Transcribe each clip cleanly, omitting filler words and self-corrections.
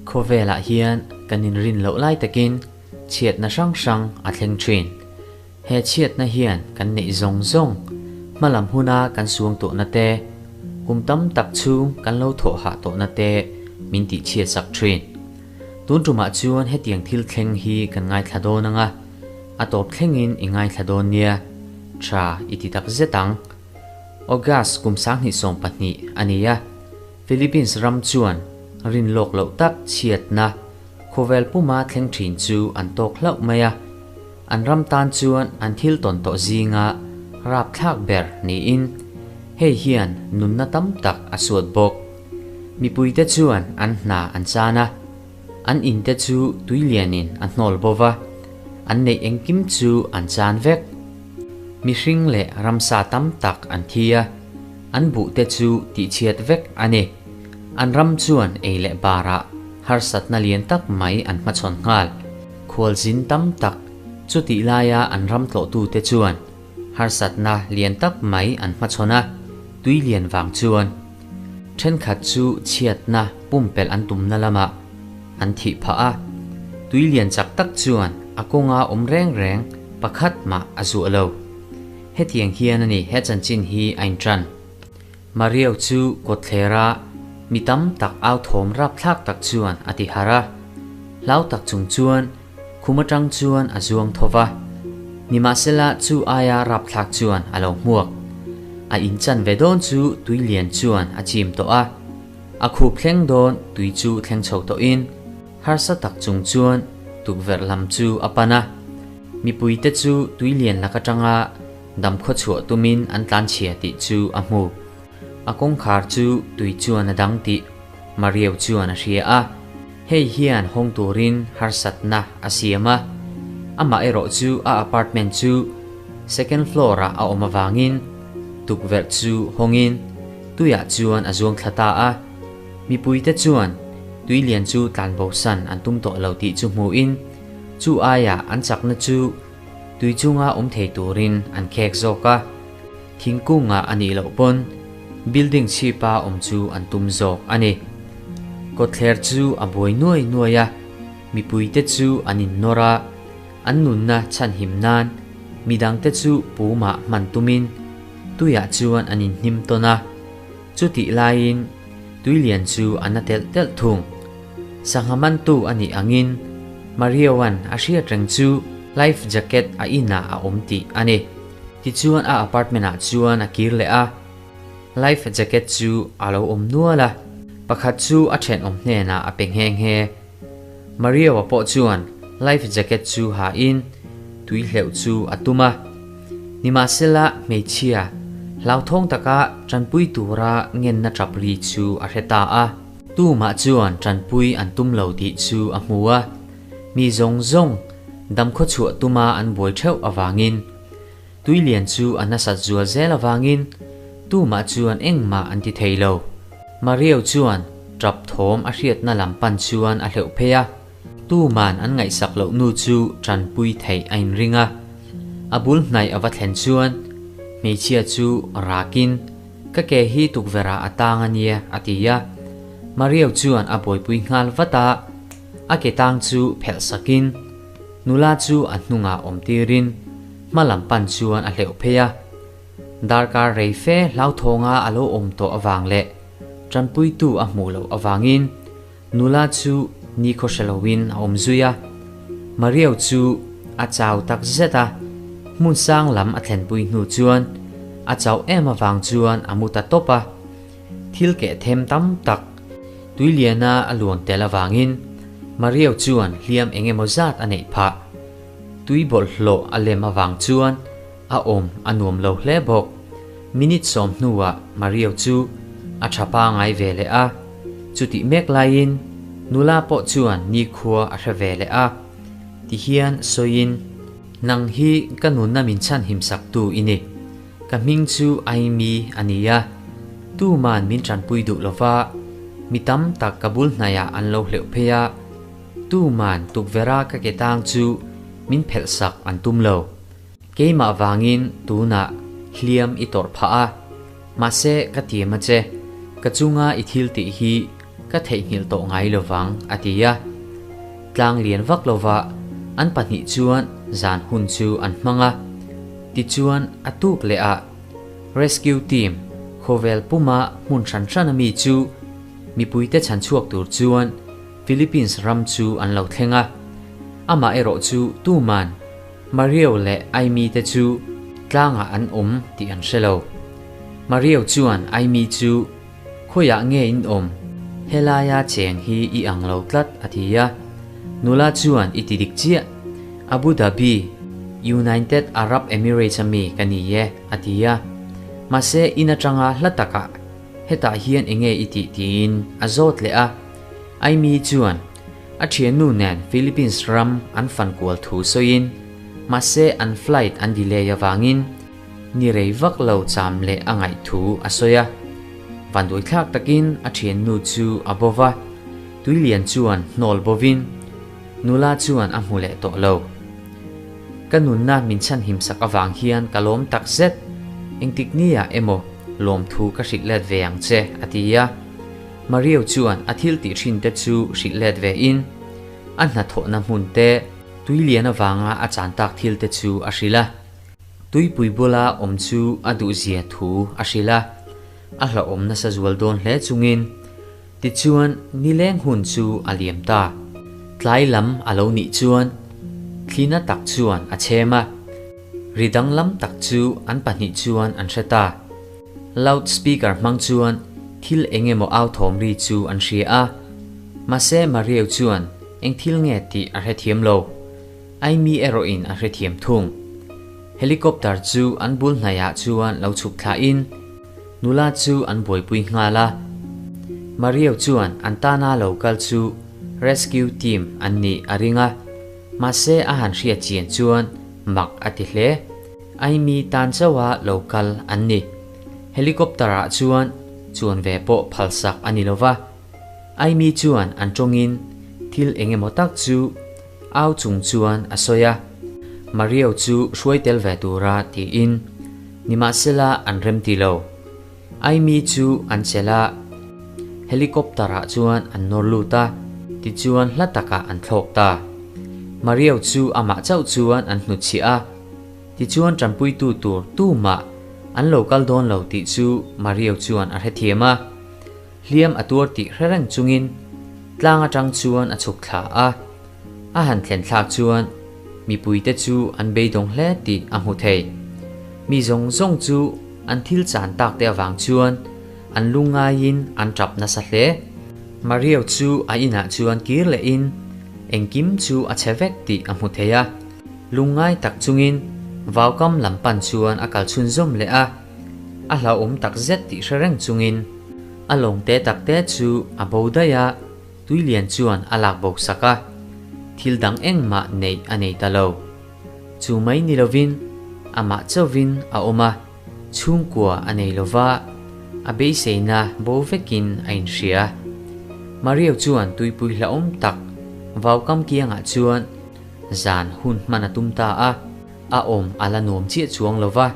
Khawvelah hian kan inrin loh lai takin chhiatna hrang hrang a thleng thin. He chhiatna hian kan neih zawng zawng, hmalam huna kan suang tawhna te, kum tam tak chhung kan lo thawh hah tawhna te min tihchhiat sak thin. Tun tumah chuan hetiang thil thleng hi kan ngaithla dawn ang a, a tawp thlengin i ngaithla dawn nia, tha i ti tak zet ang. August kum 2020 a ni a, Philippines ram chuan rin lawk loh tak chhiatna khawvel puma thleng thin chu an tawk hlauh mai a, an ram tan chuan an thil tawn tawh zinga rapthlak ber niin hei hian nunna tam tak a suat bawk. Mipuite chuan an hna an chan a, an inte chu tui lianin a hnawl bo va, an neih engkim chu an chan vek. Mihring leh ramsa tam tak an thi a, an buhte chu tihchhiat vek a ni. An ram chuan ei leh barah harsatna lian tak mai an hmachhawn nghal. Khualzin tam tak chutih laia an ram tlawhtute chuan harsatna lian tak mai an hmachhawn a, tui lian vang chuan thenkhat chu chhiatna pumpelh an tumna lamah an thih phah a, tui lian chak tak chuan a kawnga awm reng reng pakhat mah a zuah lo. Hetiang hian a ni he chanchin hi a inṭan. Mario chu kawtthlera mi tam tak au thawm rapthlak tak chuan a ti harh a, hlau tak chung chuan khum atang chuan a zuang tho va. Nimahsela chu aia rapthlak chuan a lo hmuak. A inchan ve dawn chu tui lian chuan a chim tawh a, a khup thleng dawn tui chu thleng chho tawhin harsa tak chung chuan tukverh lam chu a pan a. Mipuite chu tui lian lak atanga dam khaw chhuah tumin an tlanchhia tih chu a hmu. A kawngkhar chu tui chuan a dang tih Mario chuan a hria a, hei hian hawng turin harsatna a siam a. Amah erawh chu a apartment chu second floor-ah a awm avangin tukverh chu hawngin tuiah chuan a zuang thla ta a. Mipuite chuan tui lian chu tlanbosan an tum tawh lo tih chu hmuhin chu aiah an chakna chu tui chunga awm thei turin an khek zawk a, thingkungah a nih loh pawn building chhipa awm chu an tum zawk a ni. Kawtthler chu a buai nuai nuai a, mipuite chu an innawr a, an nunna chhanhim nan midangte chu pumah hman tumin tuiah chuan an inhnim tawn a, chutih laiin tui lian chu a na telh telh thung. Sangha mantu a nih angin Mario-a'n a hriat reng chu life jacket a inah a awm tih a ni. Tichuan a apartment-ah chuan a kir leh a, life jacket chu a lo awm nual a, pakhat chu a thenawm hnenah a pe nghe nghe. Mario-a pawh chuan life jacket chu hain tui hleuh chu a tum a. Nimahsela hmeichhia hlauthawng taka tanpui tura ngenna tap ri chu a hre ta a. Tumah chuan tanpui an tum lo tih chu a hmu a, mi zawng zawng damkhaw chhuah tuma an buai theuh avangin, tui lian chu a nasat zual zel avangin tumah chuan engmah an ti thei lo. Mario chuan tap thawm a hriatna lam pan chuan a hleuh phei a, tuman an ngaihsak loh nu chu tanpui theih a inring a. A bul hnaih a va thlen chuan hmeichhia chu rakin, Ka ke hi tukverh ah a tang a nia, a ti a. Mario chuan a buaipui nghal vat a, a ke tang chu phelh sakin nula chu a hnungah awm tirin hma lam pan chuan a hleuh phei a. Darkar rei fe hlauthawng a a lo awm tawh avang leh tanpuitu a hmuh loh avangin nula chu nikhaw hre loin a awm zui a. Mario chu a chau tak zet a, hmun sang lam a thlenpui hnu chuan a chauh em avang chuan a mu ta tawp a. Thil keh them tam tak tuiliana a luan tel avangin Mario chuan hliam eng emaw zat a neih phah. Tui bawlhhlawh a lem avang chuan a awm a nuam lo hle bawk. Minute sawm hnuah Mario chu a tha pangai ve leh a, chutih mek laiin nula pawh chuan nikhua a hre ve leh a, tihian sawiin, Nang hi ka nunna min chhan himsaktu i ni. Ka hming chu Aimi a ni a, tuman min tanpui duh lova, mi tam tak ka bul hnaiah an lo hleuh phei a, tuman tukverha ka ke tang chu min phelh sak an tum lo. Keimah vangin tunah hliam i tawrh phah a, mahse ka tiam a che. Ka chunga i thil tih hi ka theihnghilh tawh ngai lovang, a ti a. Tlang lian vak lova an pahnih chuan zan hun chu an hmang a. Tichuan a tuk leh ah Rescue Team khawvel puma hmun hran hran ami chu mipuite chhan chhuak tur chuan Philippines ram chu an lo thleng a. Amah erawh chu tuman Mario leh Aimee te chu tlangah an awm tih an hre lo. Mario chuan Aimee chu Khawiah nge in awm? Helaia cheng hi i ang lo tlat a ti a. Nula chuan i ti dik chiah. Abu Dhabi, United Arab Emirates a mi ka ni e a ti a. Mahse in atanga hla takah hetah hian enge i tih tiin a zawt leh a. Aimee chuan a thiannu nen Philippines ram an fan kual thu sawiin mahse an flight an delay avangin Ni rei vak lo cham leh a ngaih thu a sawi a. Vanduaithlak takin a thiannu chu a bo va, Tuilian chuan hnawl bovin nula chuan a hmu leh tawh lo. Ka nunna min chhanhim sak avang hian ka lawm tak zet, engtik nia emaw lawmthu ka hrilh let ve ang che, a ti a. Mario chuan a thil tih thin te chu hrilh let ve in a hnathawhna hmun te, Tuilian avanga a chan tak thil te chu a hrilh a. Tuipui bula awm chu a duhzia thu a hrilh a, a hlauhawm nasa zual dawn hle chungin tichuan nileng hun chu a liam ta. Tlai lam a lo nih chuan thlina tak chuan a chhem a, ri danglam tak chu an pahnih chuan an hre ta. Loud speaker hmang chuan thil eng emaw au thawm ri chu an hria a, mahse Mario chuan eng thil nge tih a hrethiam lo. Aimi erawhin a hrethiam thung. Helicopter chu an bul hnaiah chuan lo chhuk thlahin nula chu an buaipui nghal a. Mario chuan an tana lo kal chu rescue team an nih a ring a, mahse a han hriat chian chuan mak a ti hle. Aimi tan chauha lo kal an ni. Helicopter ah chuan chuan ve pawh phalsak a ni lova. Aimi chuan an tawngin thil eng emaw tak chu au chung chuan a sawi a, Mario chu hruai tel ve tura tiin nimahsela an rem ti lo. Aimi chu an chelh a, helicopter ah chuan an nawr lut a, tichuan hla takah an thlawk ta. Mario chu amah chauh chuan an hnutchhiah a, tichuan tanpuitu tur tumah an lo kal dawn lo tih chu Mario chuan a hrethiam a. Hliam a tuar tih hre reng chungin tlang atang chuan a chhuk thla a, a han thlen thlak chuan mipuite chu an beidawng hle tih a hmu thei. Mi zawng zawng chu an thil chan tak te avang chuan an lungngaiin an tap nasa hle. Mario chu a inah chuan kir lehin engkim chu a chhe vek tih a hmu thei a, lungngai tak chungin vaukam lam pan chuan a kal chhunzawm leh a. A hlauhawm tak zet tih hre reng chungin a lawng te tak te chu a bo daih a, Tuilian chuan a lak bo sak a, thil dang engmah neih a nei ta lo. Chu mai ni lovin amah chauvin a awm a, chhungkua a nei lova, a beiseina bo vekin a inhria. Mario chuan tuipui hlauhawm tak vaukam kiangah chuan zan hun hman a tum ta a. A awm a la nuam chiah chuang lo va,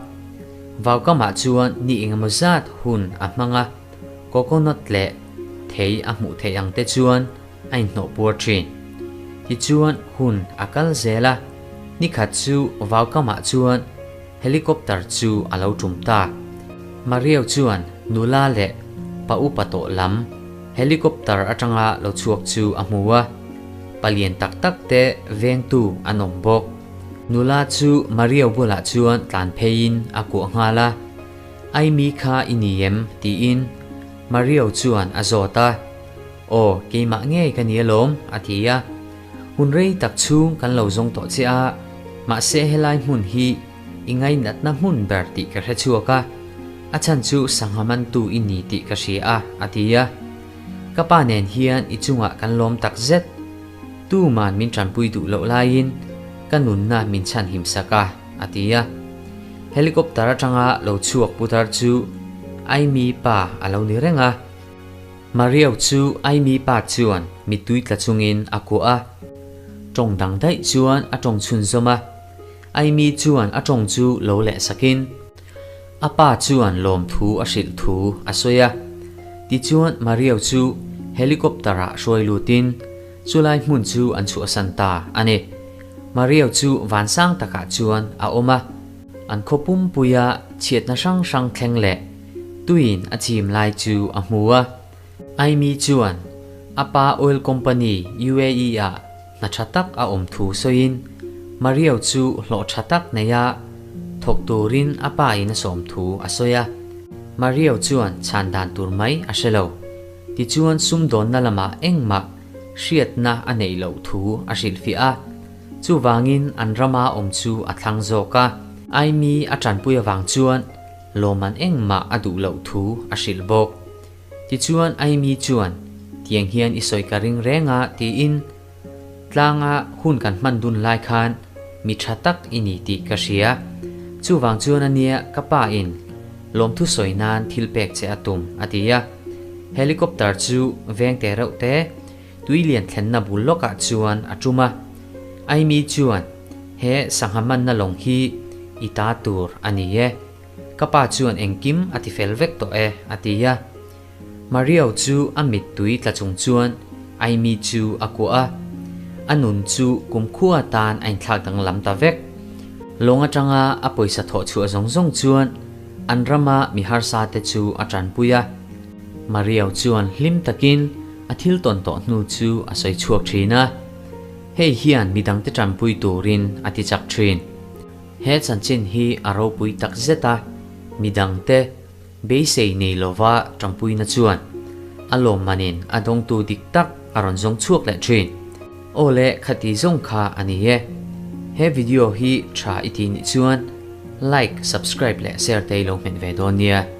vaukamah chuan ni engemaw zat hun a hmang a, coconut leh thei a hmuh theih ang te chuan a inhnawh puar thin. Tichuan hun a kal zel a, nikhat chu vaukamah chuan helicopter chu a lo tum ta. Mario chuan nula leh pa upa tawh lam helicopter atanga lo chhuak chu a hmu a, palian tak tak te vengtu an awm bawk. Nula chu Mario bulah chuan tlan pheiin a kuah nghal a, Aimi kha i ni em? tiin Mario chuan a zawt a. Aw, keimah ngei ka ni alawm, a ti a. Hun rei tak chhung kan lo zawng tawh che a, mahse helai hmun hi i ngainatna hmun ber tih ka hre chhuak a, a chhan chu sangha mantu i ni tih ka hria a, a ti a. Ka pa nen hian i chungah kan lawm tak zet. Tuman min tanpui duh loh laiin ka nunna min chhan him sak a, a ti a. Helicopter atanga lo chhuak putar chu Aimi pa a lo ni reng a. Mario chu Aimi pa chuan mittui tla chungin a kuah a. Tawng dang daih chuan a tawng chhunzawm a. Aimi chuan a tawng chu lo leh sakin a pa chuan lawmthu a hrilh thu a sawi a. Tichuan Mario chu helicopter-ah hruai lutin chulai hmun chu an chhuahsan ta a ni. Mario chu vansang takah chuan a awm a, an khaw pumpuia chhiatna hrang hrang thleng leh tuiin a chim lai chu a hmu a. Aimi chuan a pa oil company UAE-ah hna tha tak a awm thu sawiin Mario chu hlawh tha tak neia thawk turin a pa in a sawm thu a sawi a. Mario chuan chhan dan tur mai a hre lo. Tichuan sumdawnna lamah engmah hriatna a neih loh thu a hrilhfiah a. Chuvangin an rama awm chu a thlang zawk a. Aimi a tanpui avang chuan lawmman engmah a duh loh thu a hrilh bawk. Tichuan Aimi chuan, Tiang hian i sawi ka ring reng a tiin tlanga hun kan hman dun lai khan mi tha tak i ni tih ka hria. Chuvang chuan a nia ka pa in lawmthu sawi nan thil pek che a tum a ti a. Helicopter chu veng te reuh te tui lian thlenna bul lawkah chuan a tum a. Aimi chuan, He sangha manna lawng hi i ta tur a ni e. Ka pa chuan engkim a ti fel vek tawh e, a ti a. Mario chu a mittui tla chung chuan Aimi chu a kuah a. A nun chu kumkhua tan a inthlak danglam ta vek. Lawng atanga a pawisa thawh chhuah zawng zawng chuan an rama mi harsa te chu a tanpui a. Mario chuan hlim takin a thil tawn tawh hnu chu a sawi chhuak thin a. Hei hian midangte tanpui turin a ti chak thin. He chanchin hi a ropui tak zet a, midangte beisei nei lova ṭangpuina chuan a lawmmanin a dawngtu dik tak a rawn zawng chhuak leh ṭhin. Aw le, khati zawng kha a ni e. He video hi ṭha i ti nih chuan like, subscribe leh share te i lo hmet ve dawn nia.